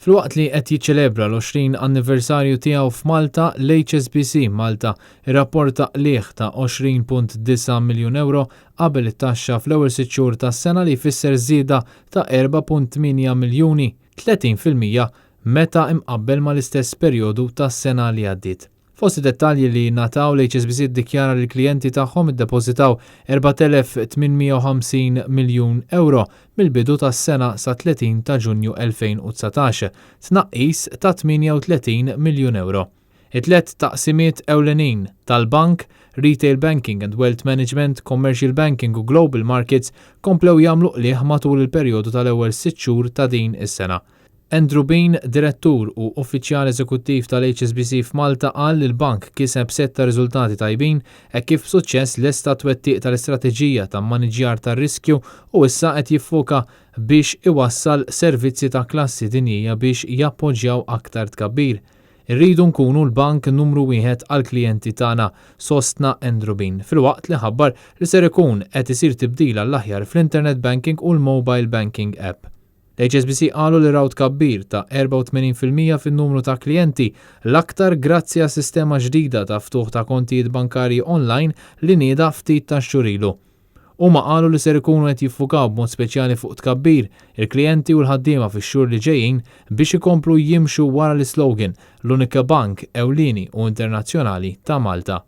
Filwaqt li qed jiċċelebra l-20 anniversarju tiegħu f'Malta, l-HSBC Malta rrapporta qligħ ta' 20.9 miljun ewro qabel it-taxxa fl-ewwel sitt xhur tas-sena li jfisser żieda ta' 4.8 miljuni, 30%, meta imqabbel mal-istess perjodu tas-sena li għaddiet. Fost id-dettalji li ngħataw, l-HSBC ddikjara li l-klijenti tagħhom iddepożitaw 4,850 miljun ewro mill-bidu tas-sena sa 30 ta' Ġunju 2019, tnaqqis ta' 38 miljun ewro. It-tliet taqsimiet ewlenin tal-bank, Retail Banking and Wealth Management, Commercial Banking u Global Markets, komplew jagħmlu qligħ matul il-perjodu tal-ewwel sitt xhur ta' din is-sena. Andrew Bean, Direttur u Uffiċjal Eżekuttiv tal-HSBC f'Malta qal li l-bank kiseb sett ta' riżultati tajbin hekk kif b'suċċess lesta t-twettiq tal-istrateġija ta' mmaniġġjar tar-riskju u issa qed jiffoka biex iwassal servizzi ta' klassi dinjija biex jappoġġjaw aktar tkabbir. Irridu nkunu l-bank numru wieħed għall-klijenti tagħna, sostna Andrew Bean, filwaqt li ħabbar li ser ikun qed isir tibdil għall-aħjar fl-internet banking u l-mobile banking app. L-HSBC qalu li raw tkabbir ta' 84% fin-numru ta' klijenti, l-aktar grazzi għas-sistema ġdida ta' ftuħ ta' kontijiet bankarji online li nieda ftit tax-xhur ilu. Huma qalu li ser ikunu qed jiffukaw b'mod speċjali fuq tkabbir il-klijenti u l-ħaddiema fix-xhur li ġejjin biex ikomplu jimxu wara l-islogan l-unika bank ewlieni u internazzjonali ta' Malta.